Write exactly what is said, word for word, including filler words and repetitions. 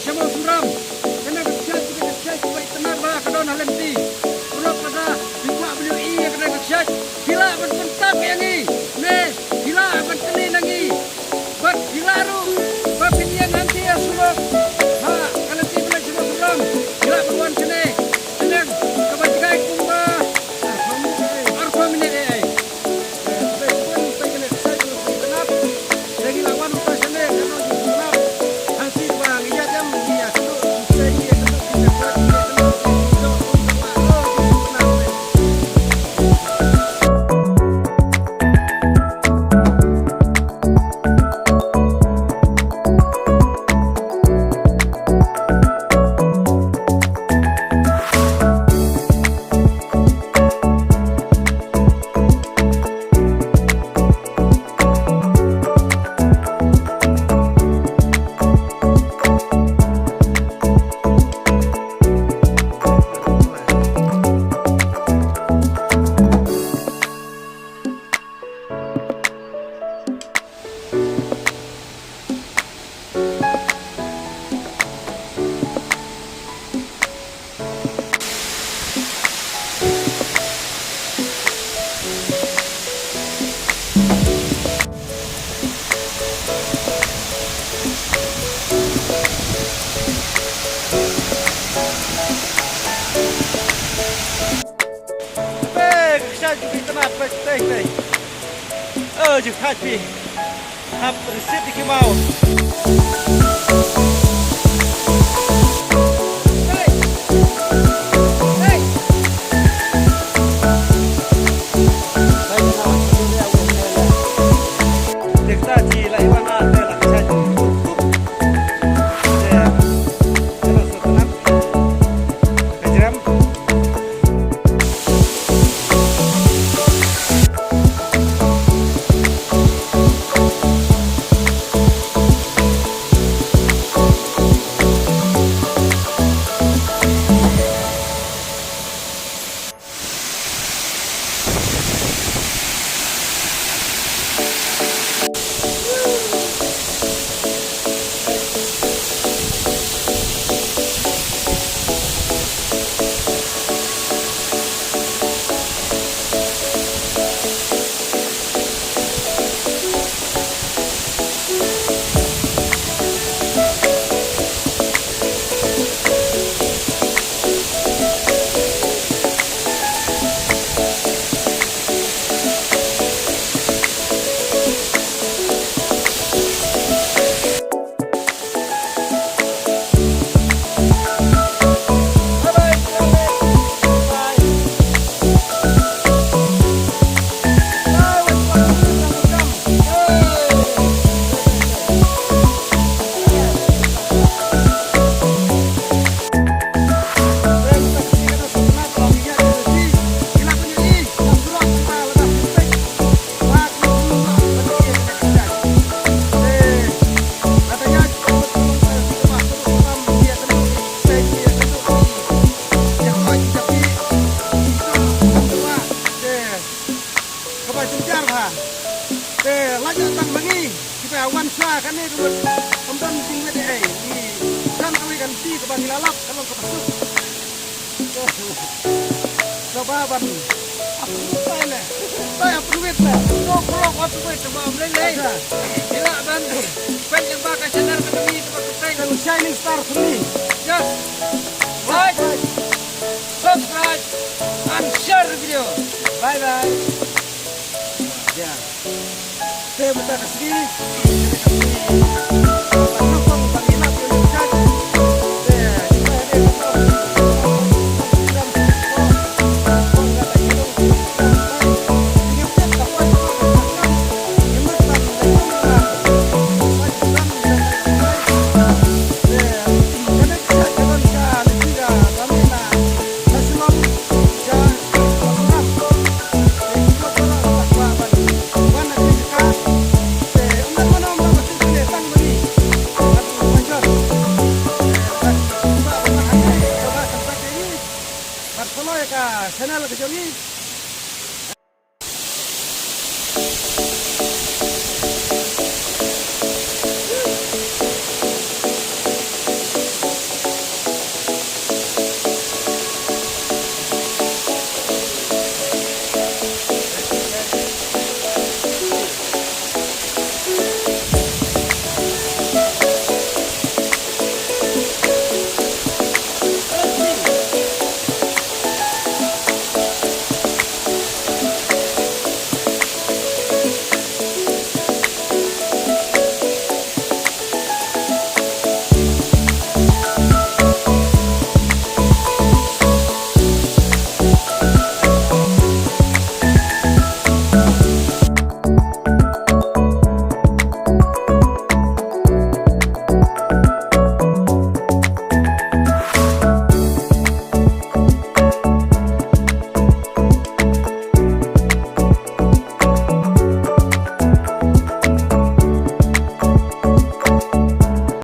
Shamon Sumram. Kane ka kshaid ka dei ka kshaid kaba itynnad bha ka don ha lynti. Paralok lada phi kwah ban ïohi ïa kane ka kshaid, phi lah ban contact ïa ngi ne phi lah ban kylli na ngi. Bad phi lah ruh ba phin ïeng hangtei ha surok ha ka lynti Village Shamon Sumram, phi lah ban wan shane. Shaneng kaba jngai kumba arphew minit ei ei. Te ka kshaid jong phi itynnad bha tei tei. O jong phi hap rynsied ïa ki maw. Kaba jynjar bha. Te lait tang ma ngi kiba wan sha kane ka mut. Ym don jingwit ei ei. Ngi don kawei ka lynti kaba ngi la lap ka long kaba suk. Kaba ban ap tai le. Tai ap wit le. Tok paralok ap wit kaba ym lei lei. Acha. Phi lah ban peit lyngba ka channel ka kami kaba kyrteng Shining Star Family. Just like, subscribe and share the video. Bye bye. Ya. Te mynta ka sngi.